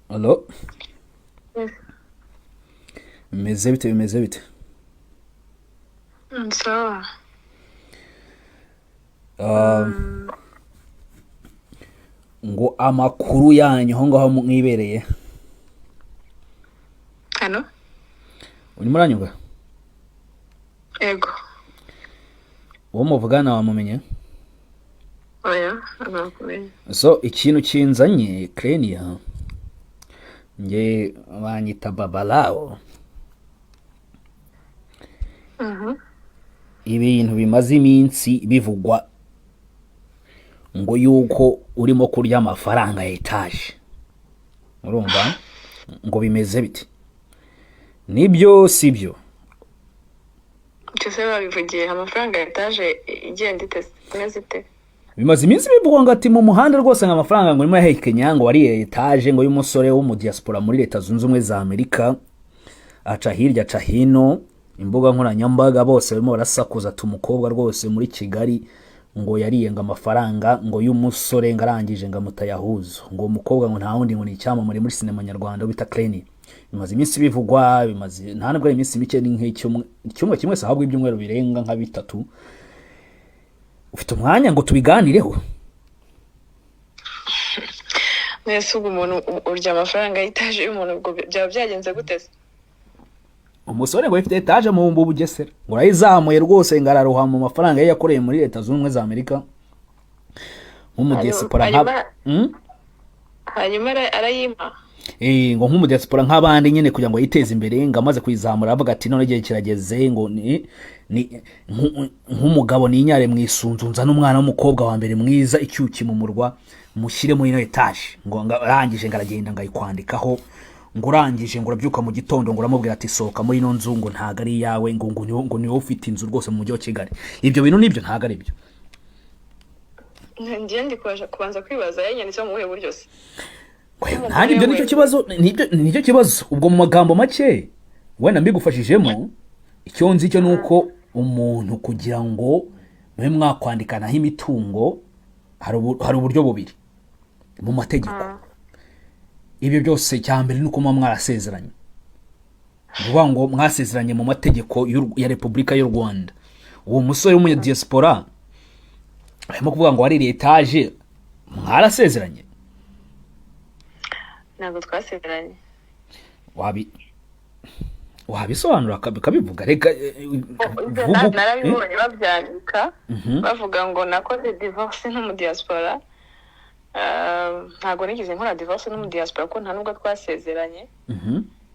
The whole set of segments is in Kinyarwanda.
Allo? Yes. Bimeze bite, bimeze bite? Sawa. Ngo amakuru yanyu aho ngaho mwibereye? Hano? Urimo uranyumva? Ego. Uwo muvugana wamumenye? Oya, ntabwo. So ikintu kinzanye, Clenia, nge banyita Babalawo. Ibintu bimaze iminsi bivugwa ngo yuko urimo kurya amafaranga ya etaje, urumva ngo bimeze bite? Nibyo, sibyo? Icyo se babivugiye amafaranga ya etaje igenda ite, imeze ite? Bimaze iminsi bivugwa ngo ati mu muhanda rwose ngo amafaranga ngo urimo yahekenya, ngo wariye etaje ngo y'umusore wo mu diaspora muri Leta Zunze Ubumwe za Amerika. Aca hirya aca hino, imbuga nkoranyambaga bose barimo barasakuza ati umukobwa rwose muri Kigali ngo yariye ngo amafaranga ngo y'umusore, ngo arangije ngo amutayahuzo, ngo uwo mukobwa ngo nta wundi, ngo ni icyamamare muri sinema nyarwanda bita Clenia. Bimaze iminsi bivugwa, bimaze nta nubwo ari iminsi mike, ni nk'icyumwe kimwe se, ahubwo ibyumweru birenga nka 3. Ufite umwanya ngo tubiganireho? Mwese ubwo umuntu urya amafaranga y'itaje y'umuntu, ubwo byaba byagenze gute se? Umusore ngo ifite etaje mu Bugesera, ngo arayizamuye rwose, ngo araruha mu mafaranga ye yakoreye muri Leta Zunze Ubumwe za Amerika nk'umudiyasipora nka Hanyuma arayimpa. Ngo nk'umudiyasipora nk'abandi nyine, kugira ngo yiteze imbere, ngo amaze kuyizamura avuga ati none igihe kirageze ngo ni nk'umugabo ninyare mu isunzu, nzane umwana w'umukobwa wa mbere mwiza icyuki mu murwa, mushyire muri ino etaje. Ngo arangije ngo aragenda ngo ayikwandikaho, ngo urangije ngo urabyuka mu gitondo ngo uramubwira ati sohoka muri ino nzu, ngo ntago ari iyawe, ngo niwowe ufite inzu rwose mu mujyi wa Kigali. Ibyo bintu nibyo, ntago ari byo? Ngiye ndi kubanza kwibaza yanyanditseho mu buhe buryo se? Nanjye ibyo nicyo kibazo, nicyo kibazo. Ubwo mu magambo make wenda mbigufashijemo, icyo nzi cyo ni uko umuntu kugira ngo mube mwakwandikanaho imitungo, hari uburyo bubiri mu mategeko. Ibyo byose, icya mbere ni uko muba mwarasezeranye, ni ukuvuga ngo mwasezeranye mu mategeko ya Repubulika y'u Rwanda. Uwo musore w'umunyadiyasipora arimo kuvuga ngo waririye etaje, mwarasezeranye? Ntabwo twasezeranye. Wabisobanura ukabivuga reka vuga Narabibonye babyandika, bavuga ngo nakoze divorce n'umudiyasipora. Ntabwo nigeze nkora divorce n'umudiyasipora kuko nta nubwo twasezeranye.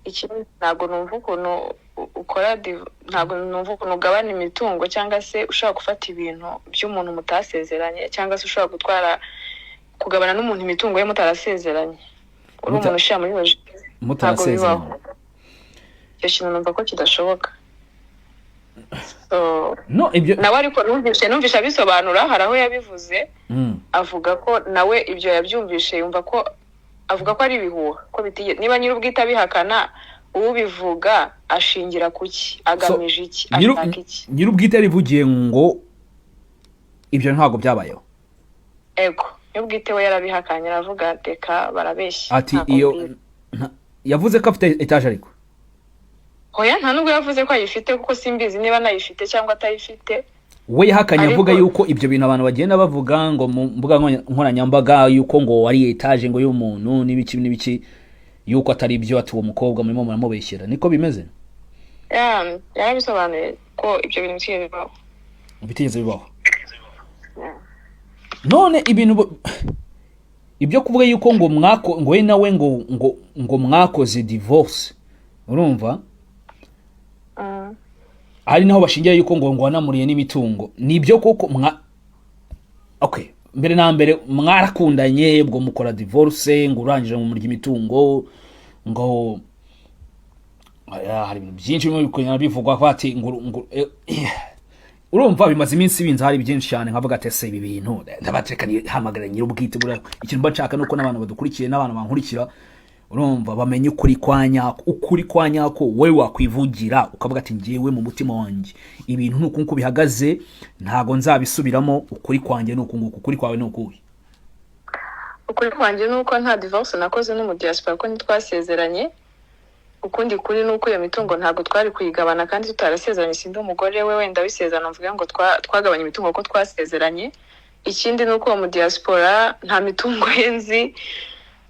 Ikindi, ntabwo numva ukuntu ukora ntabwo numva ukuntu ugabana imitungo cyangwa se ushobora gufata ibintu by'umuntu mutasezeranye, cyangwa se ushobora gutwara, kugabana n'umuntu imitungo ye mutarasezeranye, uri umuntu ushyira muri logique, ntabwo Mutarasezeranye. bibaho. Icyo kintu numva ko kidashoboka. So, No ibyo nawe ariko numvishe abisobanura, hari aho yabivuze, avuga ko nawe ibyo yabyumvishe, yumva ko avuga ko ari ibihuha, ko bitigeze. Niba nyir'ubwite abihakana, ubivuga ashingira ku ki, agamije iki, ashaka iki? Nyir'ubwite yarivugiye ngo ibyo ntabwo byabayeho. Ego, nyir'ubwite we yarabihakanye, aravuga reka barabeshya. Ati Ntabwo iyo mbizi. Yavuze ko afite etaje ariko? Oya, nta nubwo yavuze ko ayifite, kuko simbizi niba anayifite cyangwa atayifite. We yahakanye avuga yuko ibyo bintu abantu bagenda bavuga ngo mu mbuga nkoranyambaga yuko ngo wari etaje ngo y'umuntu n'ibiki n'ibiki, yuko atari byo, ati uwo mukobwa murimo muramubeshyera. Niko bimeze? Ya, yarabisobanuye ko ibyo bintu bitigeze bibaho. Bitigeze bibaho. None ibintu ibyo kuvuga yuko ngo mwako ngo we nawe ngo mwakoze divorce, urumva, ari naho bashingira yuko ngo wanamuriye n'imitungo, nibyo koko? Mwa okay, mbere na mbere mwarakundanye, ubwo mukora divorce, ngo urangije ngo murya imitungo, ngo aya, hari ibintu byinshi birimo bikugenda bivugwa ko ati ngo urumva bimaze iminsi binze, hari byinshi cyane nkavuga ati ese ibi bintu ndabatereka hamagara nyir'ubwite. Buriya ikintu mba nshaka nuko n'abantu badukurikiye n'abantu bankurikira, urumva, bamenye ukuri kwa nyako, ukuri kwa nyako. Wowe wakwivugira ukavuga ati ngewe mu mutima wanjye ibintu ni uku nguku bihagaze, ntago nzabisubiramo, ukuri kwanjye ni uku nguku. Ukuri kwawe ni ukuhe? Ukuri kwanjye ni uko nta divorce nakoze n'umudiaspora, ko ntitwasezeranye. Ukundi kuri ni uko iyo mitungo ntabwo twari kuyigabana kandi tutarasezeranye. Sindi umugore we wenda wisezerano mvuge ngo twagabanye imitungo ko twasezeranye. Ikindi ni uko uwo mudiaspora nta mitungo ye nzi,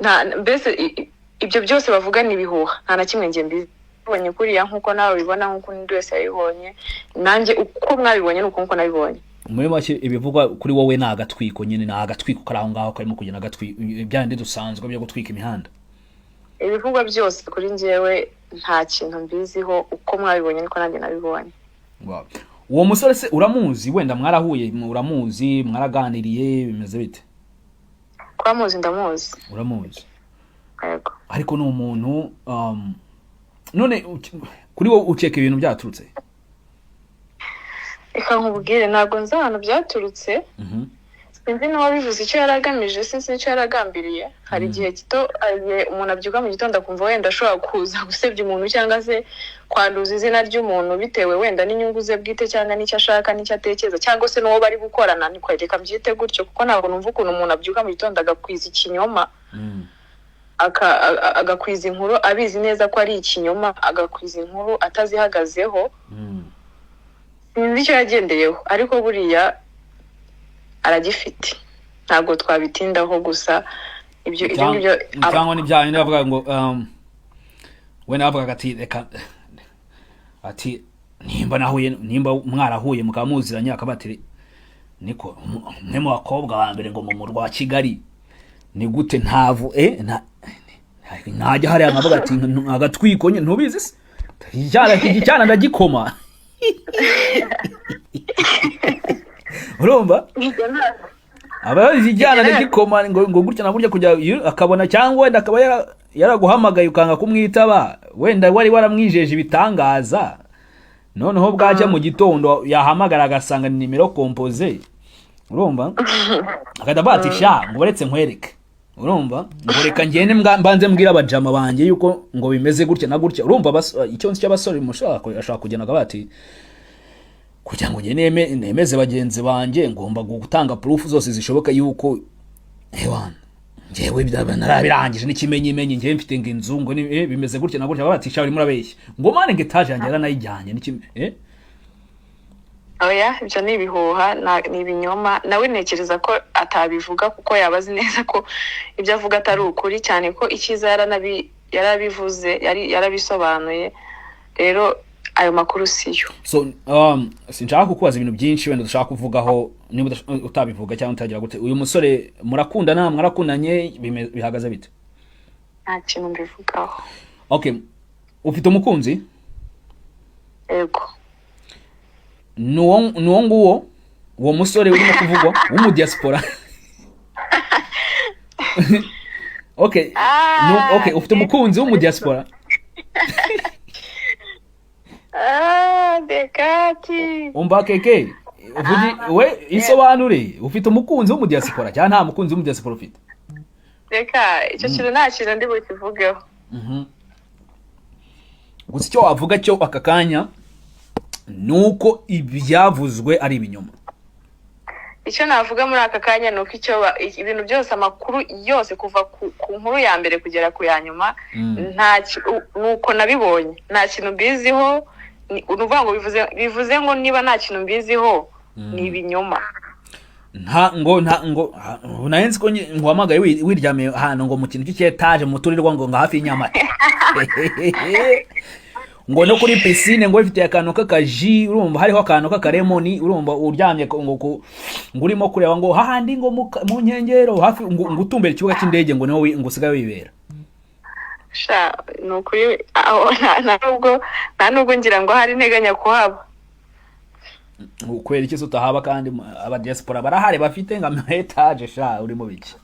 nta mbese ibyo byose bavuga ni ibihuha, nta na kimwe njye mbibonye kuriya nk'uko nawe ubibona, nk'uko undi wese yabibonye. Nanjye uko mwabibonye ni uko nguko nabibonye. Muri make, ibivugwa kuri wowe ni agatwiko nyine, ni agatwiko kari aho ngaho karimo kugenda agatwiko, bya bindi dusanzwe byo gutwika imihanda. Ibivugwa byose kuri njyewe nta kintu mbiziho, uko mwabibonye niko nanjye nabibonye. Wow. Uwo musore se uramuzi? Wenda mwarahuye, uramuzi, mwaraganiriye, bimeze bite? Kuba muzi, ndamuzi. Uramuzi? Yego. Ariko ni umuntu none kuri wowe ukeka ibintu byaturutse? Reka nkubwire, ntabwo nzi ahantu byaturutse. Sinzi n'uwabivuze icyo yari agamije, sinzi n'icyo yari agambiriye. Hari igihe gito, hari igihe umuntu abyuka mu gitondo akumva wenda ashobora kuza gusebya umuntu cyangwa se kwanduza izina ry'umuntu bitewe wenda n'inyungu ze bwite cyangwa n'icyo ashaka n'icyo atekereza cyangwa se n'uwo bari gukorana. Ni reka mbyite gutyo, kuko ntabwo numva ukuntu umuntu abyuka mu gitondo agakwiza ikinyoma, agakwiza inkuru abizi neza ko ari ikinyoma, agakwiza inkuru atazihagazeho. Sinzi icyo yagendeyeho, ariko buriya aragifite, ntabwo twabitindaho. Gusa ibyo ngibyo Cyangwa ni bya bindi bavuga ngo wenda bavugaga ati reka, ati nimba nahuye, nimba mwarahuye mukaba muziranye, akaba ati niko umwe mu bakobwa ba mbere ngo mu murwa wa Kigali, ni gute ntavu ntajya hariya nkavuga ati agatwiko nyine, ntubizi se, icyana iki cyana ndagikoma, urumva? Aba ikijyana ndagikoma ngo gutya na gutya kujya akabona, cyangwa wenda akaba yaraguhamagaye ukanga kumwitaba, wenda wari waramwijeje ibitangaza, noneho bwacya mu gitondo yahamagara agasanga ni numéro composé, urumva, agahita avuga ati sha, ngo uretse nkwereke, urumva, ngo reka ngende mbanze mbwire abajama banjye yuko ngo bimeze gutya na gutya, urumva. Icyo nzi cy'abasore, mushaka ashaka kugenda akavuga ati kugira ngo njye nemeze bagenzi banjye, ngomba gutanga proof zose zishoboka yuko ewana njyewe narabirangije n'ikimenyimenyi, njyewe mfite ngo inzu ngo bimeze gutya na gutya. Bati sha, urimo urabeshya, ngo mane ngo etaje yanjye yaranayijyanye Oya, ibyo ni ibihuha, ni ibinyoma. Nawe ntekereza ko atabivuga kuko yaba azi neza ko ibyo avuga atari ukuri, cyane ko icyiza yarabivuze, yarabisobanuye. Rero ayo makuru siyo. So sinshaka kukubaza ibintu byinshi wenda dushaka kuvugaho, niba utabivuga cyangwa utagira gute. Uyu musore murakundana, mwarakundanye, bihagaze bite? Nta kintu mbivugaho. Okay, ufite umukunzi? Yego. Ni uwo nguwo, uwo musore urimo kuvugwa w'umudiaspora? Okay. Ah. No, okay, ufite umukunzi w'umudiaspora? Ah, Dekati. Umva keke uvugi we, isobanure, ufite umukunzi w'umudiaspora cyangwa nta mukunzi w'umudiaspora ufite? Reka, icyo kintu nta kintu ndi bukivugeho. Gusa icyo wavuga cyo aka kanya ni uko ibyavuzwe ari ibinyoma. Icyo navuga muri aka kanya ni uko icyo ibintu byose, amakuru yose, kuva ku nkuru ya mbere kugera ku ya nyuma, nta ni uko nabibonye, nta kintu mbiziho. Ni ukuvuga ngo bivuze ngo niba nta kintu mbiziho, ni ibinyoma. Nta ngo nari nzi ko nguhamagaye wiryamiye ahantu ngo mu kintu cy'icyetaje mu muturirwa ngo hafi y'inyamata, ngo no kuri piscine, ngo ifite akantu k'akaji, urumva, hariho akantu k'akaremoni, urumva, uryamye ngo urimo kureba ngo hahandi ngo mu nkengero hafi ngo utumbera ikibuga cy'indege, ngo niho ngo usigaye wibera. Sha, ni ukuri aho nta nubwo ngira ngo hari nteganya kuhaba. Kubera iki se utahaba kandi aba diaspora barahari bafite ngo ama étage? Sha, urimo biki?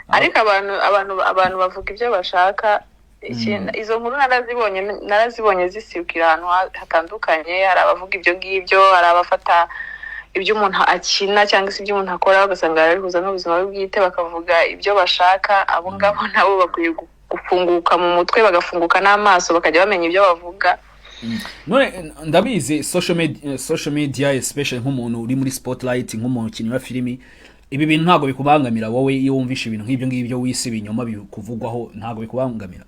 Ariko abantu bavuga ibyo bashaka. Izo nkuru narazibonye zisirikira ahantu hatandukanye. Hari abavuga ibyo ngibyo, hari abafata ibyo umuntu akina cyangwa se ibyo umuntu akora ugasanga barabihuza n'ubuzima bwe bwite, bakavuga ibyo bashaka. Abo ngabo nabo bakwiye gufunguka mu mutwe, bagafunguka n'amaso, bakajya bamenya ibyo bavuga. None ndabizi social media, social media, especially nk'umuntu uri muri spotlight, nk'umukinnyi wa filimi. Ibi bintu ntabwo bikubangamira wowe? Iyo wumvishe ibintu nk'ibyo ngibyo wise ibinyoma bikuvugwaho, ntabwo bikubangamira?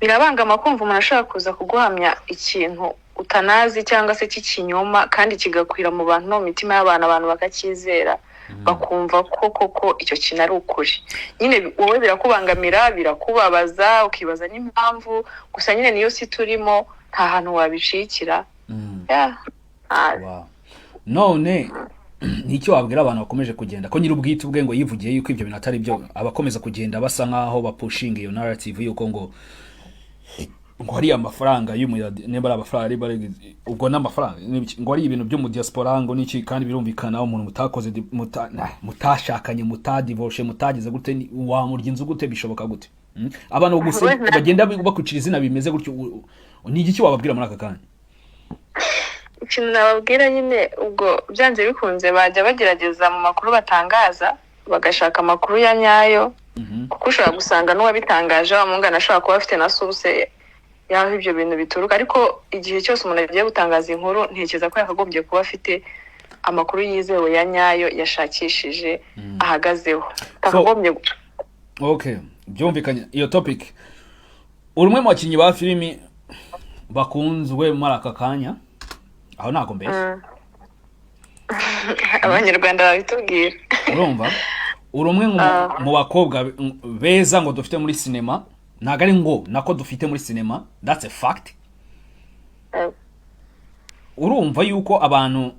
Birabangama kumva umuntu ashobora kuza kuguhamya ikintu utanazi cyangwa se cy'ikinyoma, kandi kigakwira mu bantu no mu mitima y'abantu, abantu bakacyizera, bakumva ko koko icyo kintu ari ukuri. Nyine wowe birakubangamira, birakubabaza, ukibaza n'impamvu. Gusa nyine niyo si turimo, nta hantu wabicikira. Yeah. Ah, Wow. None ni icyo wabwira abantu bakomeje kugenda, ko nyir'ubwite ubwe ngo yivugiye yuko ibyo bintu atari byo, abakomeza kugenda basa nkaho bapushinga iyo narrative yuko ngo hari amafaranga nimba ari amafaranga, niba ubwo n'amafaranga n'ibiki, ngo ari ibintu byo mu diaspora, ngo n'iki, kandi birumvikana umuntu mutakoze mutashakanye, mutadivorce, mutagize gute, wamurya inzu gute? Bishoboka gute? Abantu gusa bagenda bakwicira izina bimeze gutyo, ni igiki wababwira muri aka kanya? Ikintu nababwira nyine, ubwo byanze bikunze bajya bagerageza mu makuru batangaza bagashaka amakuru ya nyayo, kuko ushobora gusanga n'uwabitangaje wa mungana ashobora kuba afite na source y'aho ibyo bintu bituruka. Ariko igihe cyose umuntu agiye gutangaza inkuru, ntekereza ko yakagombye kuba afite amakuru yizewe ya nyayo yashakishije, ahagazeho, atakagombye. Okay, byumvikanye iyo topic. Uri umwe mu bakinnyi ba filimi bakunzwe muri aka kanya, aho ntabwo mbeshya. Abanyarwanda babitubwira. Urumva, uri umwe mu bakobwa beza ngo dufite muri sinema, ntabwo ari ngo nako dufite muri sinema, that's a fact. Urumva yuko abantu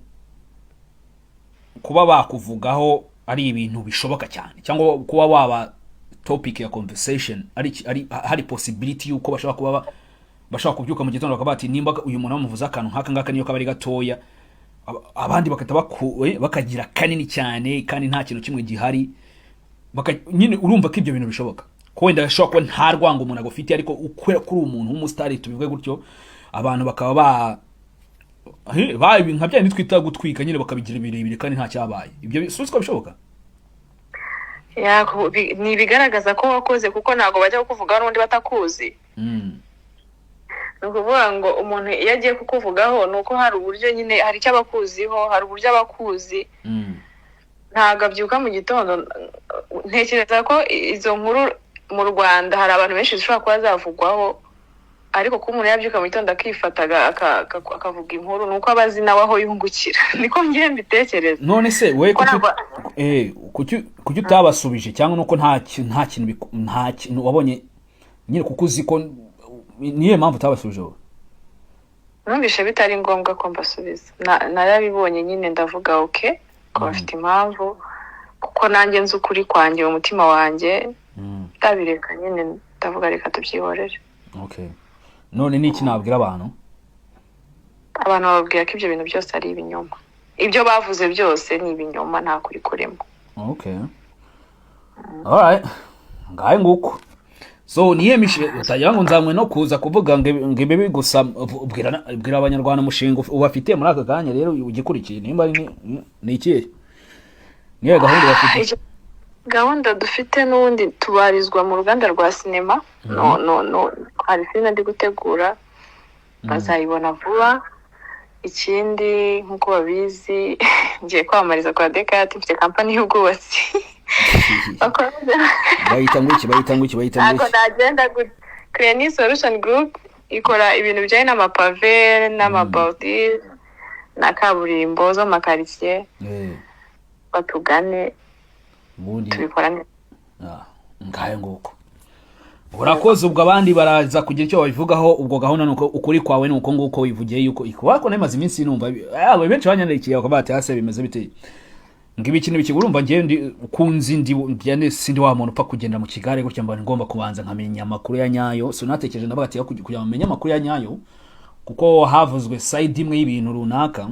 kuba bakuvugaho ari ibintu bishoboka cyane, cyangwa kuba waba topic ya conversation, ari hari possibility yuko bashobora kuba bashobora kubyuka mu gitondo bakaba bati: "Nimba uyu muntu bamuvuze akantu nk'aka ngaka, niyo kaba ari gatoya," abandi bagahita bakagira kanini cyane kandi nta kintu kimwe gihari. Nyine urumva ko ibyo bintu bishoboka, ko wenda ashobora kuba nta rwango umuntu agufitiye, ariko ukora kuri umuntu w'umusitari, tubivuge gutyo, abantu bakaba ba nka bya bindi twita gutwika nyine, bakabigira birebire kandi nta cyabaye. Ibyo si ko bishoboka? Ya, ni ibigaragaza ko wakoze, kuko ntabwo bajya kukuvugaho n'ubundi batakuzi. Ni ukuvuga ngo umuntu iyo agiye kukuvugaho ni uko hari uburyo nyine, hari icyo aba akuziho, hari uburyo aba akuzi. Ntabwo abyuka mu gitondo. Ntekereza ko izo nkuru mu Rwanda hari abantu benshi zishobora kuba zavugwaho, ariko kuba umuntu yabyuka mu gitondo akifata akavuga inkuru, ni uko aba azi nawe aho yungukira. Niko ngiye mbitekereza. None se we Ko kuki ntabwo- kuki utabasubije, cyangwa nuko nta kintu wabonye nyine, kuko uzi ko niyo mpamvu utabasubije wowe? Numvise bitari ngombwa ko mbasubiza. Narabibonye nyine, ndavuga okay, ko bafite impamvu, kuko nanjye nzi ukuri kwanjye mu mutima wanjye. Ndabireka nyine, ndavuga reka tubyihorere. Okay, none niki nabwira abantu? Abantu bababwira ko ibyo bintu byose ari ibinyoma, ibyo bavuze byose ni ibinyoma, nta kuri kurimo. Okay, alright, ngahe nguko. So niye mishe utagira ngo nzanywe no kuza kuvuga ngo ibibi gusa. Bwira abanyarwanda umushinga ubafitiye muri aka kanya rero ugikurikiye, nimba ari ni ikihe, niyo gahunda bafite? Gahunda dufite n'ubundi, tubarizwa mu ruganda rwa sinema. No, no, no, hari filime ndi gutegura, bazayibona vuba. Ikindi, nk'uko babizi, ngiye kwamamariza kwa Dekati, mfite kampani y'ubwubatsi. Bayita ngo iki? Bayita ngo iki? Bayita ngo Ntabwo iki? nagenda gutya. Clean Solution Group ikora ibintu bijyanye n'amapave n'amabordure na kaburimbo zo mu makaritsiye. Batugane. Ubundi Tubikora neza. Ah, ngayo nguko, urakoze. Ubwo abandi baraza kugira icyo babivugaho. Ubwo gahunda ni uko ukuri kwawe ni uko nguko wivugiye yuko ikuba ko namaze iminsi numva benshi banyandikiye bakavuga bati: "Hase bimeze bite?" Ngo ibiki n'ibiki. Urumva ngewe ndi kunzi ndi njye sindi wa muntu upfa kugenda mu kigare gutya, mba ngomba kubanza nkamenya amakuru ya nyayo. So natekereje, ndavuga ati kugira ngo menye amakuru ya nyayo, kuko havuzwe side imwe y'ibintu runaka,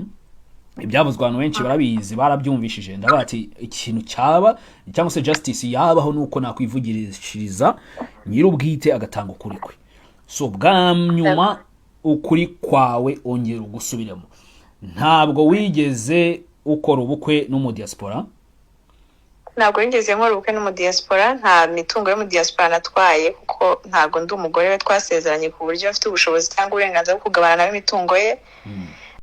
ibyavuzwe abantu benshi barabizi, barabyumvishije, ndavuga ati ikintu cyaba cyangwa se justice yabaho nuko nakwivugishiriza nyir'ubwite agatanga ukuri kwe. So bwa nyuma, ukuri kwawe ongera ugusubiremo: ntabwo wigeze ukora ubukwe n'umudiaspora? Ntabwo nigeze nkora ubukwe n'umudiaspora, nta mitungo y'umudiaspora natwaye, kuko ntabwo ndi umugore we twasezeranye ku buryo afite ubushobozi cyangwa uburenganzira bwo kugabana nawe imitungo ye.